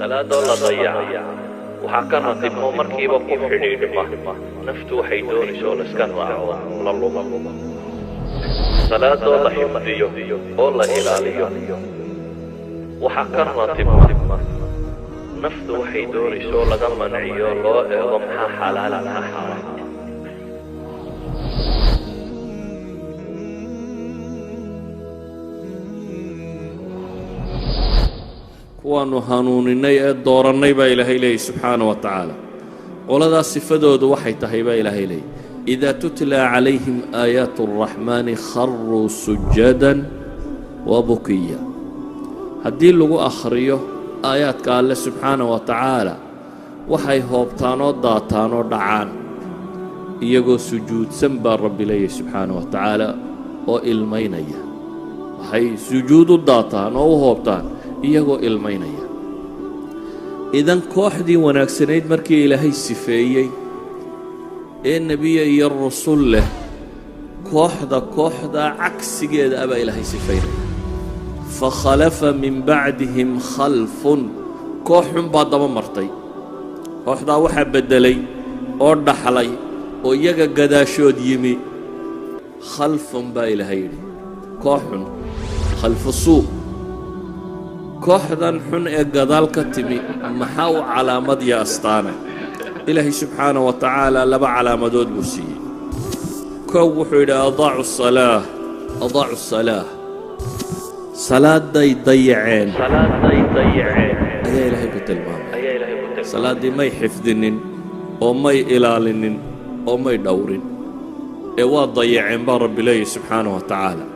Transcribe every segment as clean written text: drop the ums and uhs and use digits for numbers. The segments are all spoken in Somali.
Salaadoo la dayaca waxaa ka ratibmo markiiba ku xidhiidhma naftu waxay doonayso oo layska raaco, la lumo. Salaadoo la xifdiyo oo la ilaaliyo waxaa ka ratibma naftu waxay doonayso oo laga manciyo, loo eego maxaa xalaala, maxaa xaaraam. Kuwaannu hanuuninay ee doorannay baa Ilaahay leeyay subxaana wa tacaala. Qoladaas sifadoodu waxay tahay baa Ilaahay leeyay: idaa tutlaa calayhim aayaatu araxmaani kharuu sujadan wa bukiya. Haddii lagu akhriyo aayaadka Alle subxaana wa tacaala, waxay hoobtaan oo daataan oo dhacaan iyagoo sujuudsan baa Rabbi leeyay subxaana wa tacaala, oo ilmaynaya. Waxay sujuud u daataan oo u hoobtaan iyagoo ilmaynaya. Idan kooxdii wanaagsanayd markii Ilaahay sifeeyey ee nebiye iyo rusul leh, kooxdaa cagsigeeda abaa Ilaahay sifaynaya: fakhalafa min bacdihim khalfun. Koox xun baa daba martay. Kooxdaa waxaa beddelay oo dhaxlay oo iyaga gadaashood yimi khalfun baa Ilaahay yidhi, koox xun, khalfu suu. Kooxdan xun ee gadaal ka timi maxaa u calaamad iyo astaana? Ilaahay subxaana wa tacaala laba calaamadood buu siiyey. Kow, wuxuu yidhi: adaacu salaa, adaacu salaa, salaaday dayaceen Salaaday dayaceen ayaa Ilaahay ku tilmaamay. ayaa Ilaahay ku tilmaamay. Salaaddii may xifdinin oo may ilaalinin oo may dhowrin ee waa dayaceen baa Rabbi leeyahy subxaana wa tacaala.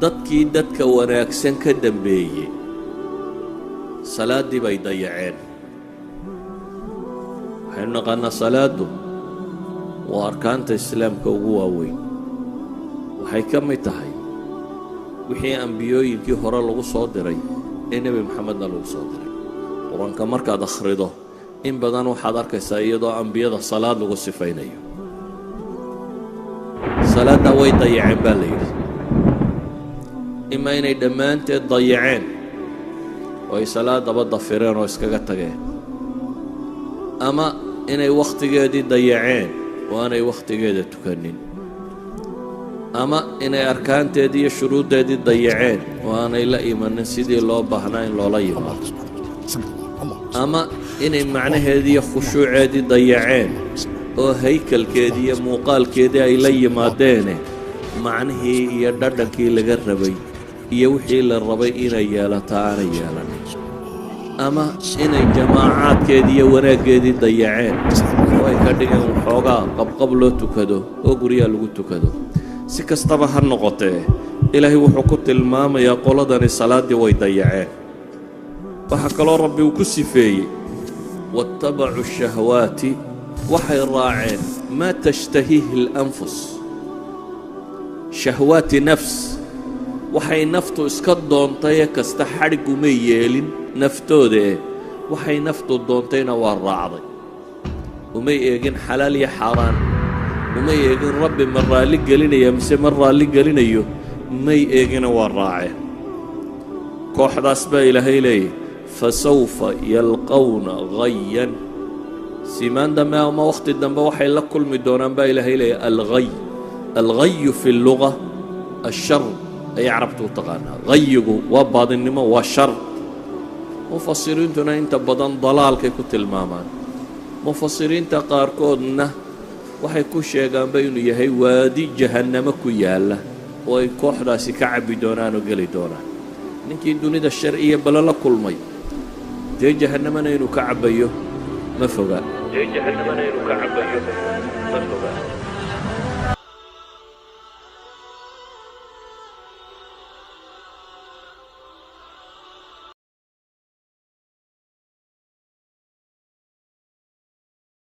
Dadkii dadka wanaagsan ka dambeeyey salaaddii bay dayaceen. Waxaynu naqaanaa salaaddu waa arkaanta Islaamka ugu waaweyn. Waxay ka mid tahay wixii ambiyooyinkii hore lagu soo diray ee Nebi Moxamedna lagu soo diray. Qur-aanka markaad akhrido, in badan waxaad arkaysaa iyadoo ambiyada salaad lagu sifaynayo. Salaadda way dayaceen baa la yidhi, ima inay dhammaanteed dayaceen oo ay salaadaba dafireen oo iskaga tageen, ama inay wakhtigeedii dayaceen oo aanay wakhtigeeda tukanin, ama inay arkaanteedii iyo shuruuddeedii dayaceen oo aanay la imanin sidii loo baahnaa in loola yimaado, ama inay macnaheedii iyo khushuuceedii dayaceen oo haykalkeedii iyo muuqaalkeedii ay la yimaadeene macnihii iyo dhadhankii laga rabay iyo wixii la rabay inay yeelato aanay yeelanin, ama inay jamaacaadkeedii iyo wanaaggeedii dayaceen oo ay ka dhigeen waxoogaa qabqab loo tukado oo guryaha lagu tukado. Si kastaba ha noqotee, Ilaahay wuxuu ku tilmaamayaa qoladani salaaddii way dayaceen. Waxaa kaloo Rabbi uu ku sifeeyey: waattabacuu shahwaati, waxay raaceen maa tashtahiihi alanfus, shahwaati nafs, waxay naftu iska doontayee kasta. Xadhigumay yeelin naftooda eh, waxay naftu doontayna waa raacday. Umay eegin xalaal iyo xaaraan, umay eegin Rabbi ma raalli gelinaya mise ma raalli gelinayo, may eegina, waa raaceen. Kooxdaas baa Ilaahay leeyahy: fasawfa yalqawna ghayan. Simaan dambe ama wakhti dambe waxay la kulmi doonaan baa Ilaahay leeyahy alghay. Alghayu fi lluga ashar ayay Carabtu u taqaanaa. Ghayigu waa baadinnimo, waa shar. Mufasiriintuna inta badan dalaalkay ku tilmaamaan. Mufasiriinta qaarkoodna waxay ku sheegaanba inuu yahay waadi jahannamo ku yaalla oo ay kooxdaasi ka cabbi doonaan oo geli doonaan. Ninkii dunida shar iyo balo la kulmay, dee jahannamana inuu ka cabbayo ma foga. Dee jahannamana inuu ka cabbayo ma foga.